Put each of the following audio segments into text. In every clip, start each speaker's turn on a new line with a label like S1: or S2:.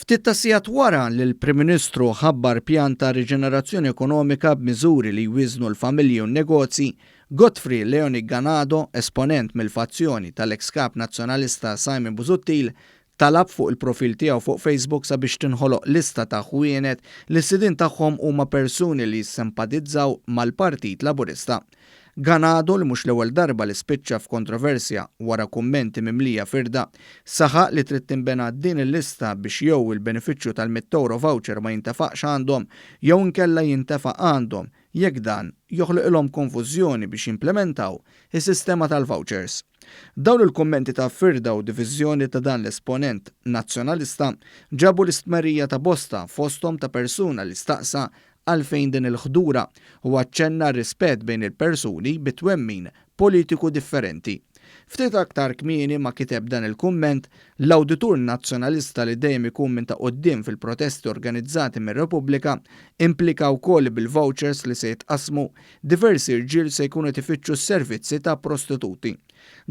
S1: Ftit tas-sigħat wara li l-Prim Ministru ħabbar pjan ta' riġenerazzjoni ekonomika b'miżuri li jwieżnu l-familji u n-negozji, Godfrey Leoni Ganado, esponent mill-fazzjoni tal-eks Kap Nazzjonalista Simon Busuttil, talab fuq il-profil tiegħu fuq Facebook sabiex tinħoloq lista ta' ħwienet li s-sidien tagħhom huma persuni li jissempatizzaw mal-Partit Laburista. Ganado, li mhux l-ewwel darba li spiċċa f'kontroversja wara kummenti mimlija firda, saħaq li trid tinbena din il-lista biex jew il-benefiċċju tal-mitt ewro voucher ma jintefaqx għandhom jew inkella jintefaq għandhom jekk dan joħloqilhom konfużjoni biex jimplementaw is-sistema tal-vouchers. Dawn il-kummenti ta' firda u diviżjoni ta' dan l-esponent Nazzjonalista ġabu l-istmerrija ta' bosta fosthom ta' persuna li staqsa Għalfejn din il-ħdura? Huwa aċċenna għar-rispett bejn il-persuni bi twemmin politiku differenti. Ftit aktar kmieni ma kiteb dan il-kumment, l-awditur Nazzjonalista li dejjem ikun minn ta' quddiem fil-protesti organizzati minn Repubblika, implika wkoll li bil-vouchers li se jitqassmu, diversi rġiel se jkunu qed ifittxu s-servizzi ta' prostituti.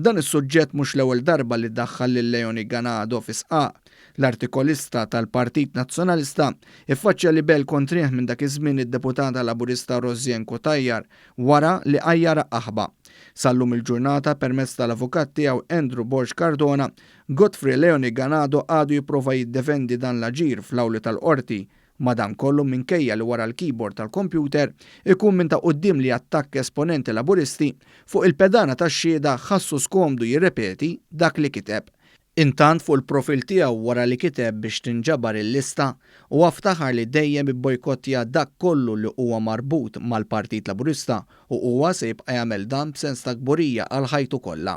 S1: Dan is-suġġett mhux l-ewwel darba li daħħal lil Leoni Ganado fi sqaq. L-artikolista tal-Partit Nazzjonalista iffaċċja libell kontrih minn dak iż-żmien id-Deputata Laburista Rosianne Cutajar wara li għajjarha qaħba. Sal-lum il-ġurnata permezz tal-avukat tiegħu Andrew Borg Cardona, Godfrey Leoni Ganado għadu jipprova jiddefendi dan l-aġir fl-awli tal-Qorti Madankollu minkejja li wara l-keyboard tal-kompjuter ikun minn ta' quddiem li jattakka esponenti Laburisti, fuq il-pedana tax-xhieda ħassu skomdu jirrepeti dak li kiteb. Intant fuq il-profil tiegħu wara li kiteb biex tinġabar il-lista, huwa ftaħar li dejjem ibbojkottja dak kollu li huwa marbut mal-Partit Laburista u huwa se jibqa' jagħmel dan b'sens ta' kburija għal ħajtu kollha.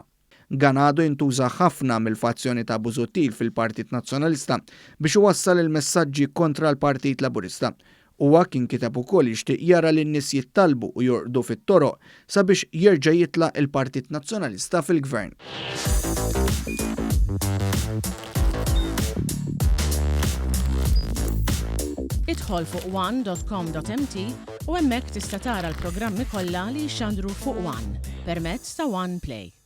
S1: Ganado jintuża ħafna mill-fazzjoni ta' Busuttil fil-Partit Nazzjonalista biex iwassal il-messaġġi kontra l-Partit Laburista. Huwa kien kiteb ukoll jixtieq jara lin-nies jittalbu u jorqdu fit-toroq sabiex jerġa' jitla' il-Partit Nazzjonalista fil-Gvern.
S2: Idħol fuq one.com.mt u hemmhekk tista' tara l-programmi kollha li jixxandru fuq One permezz ta' One Play.